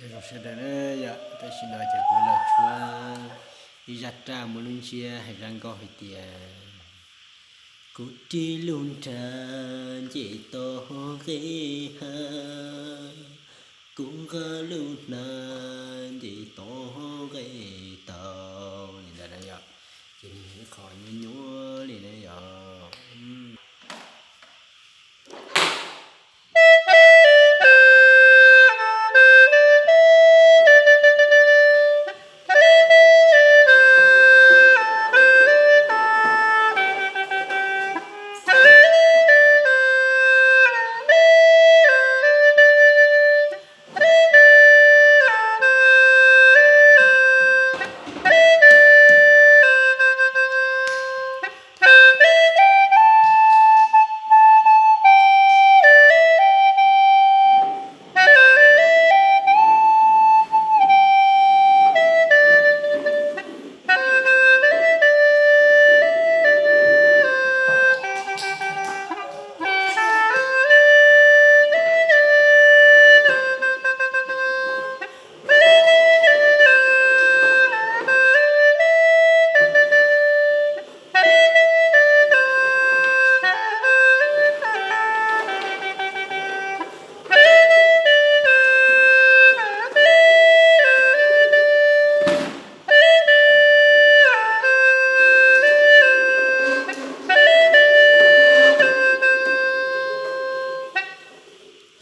Nyob zoo sawv daws na yom, tam sim no ces kuv los tshuab ib zaj raj muaj lub ntsiab hais zaj nkauj hais tias: Kuv rig lub nra nce tau nqe ha, kuv nqa lub hnav nce tau nqe tau li ntawd na yom. Ces nws ib qho nyuaj nyuaj li na yom.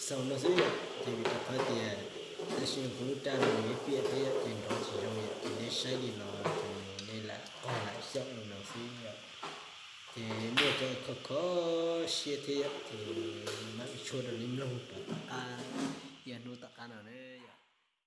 Xaus no xwb yom, ces vim rau qhov tias tab sis kuv lub raj no nws ib piam thiab yom, ces nrov tsis zoo yom, ces nej saib li no ces nej lam qog lam xyaum li no xwb yom. Ces muaj cov kho kho siab thiab yom, ces mam li tshuab rau nej mloog rau tom qab, yog hnub tom qab no ne.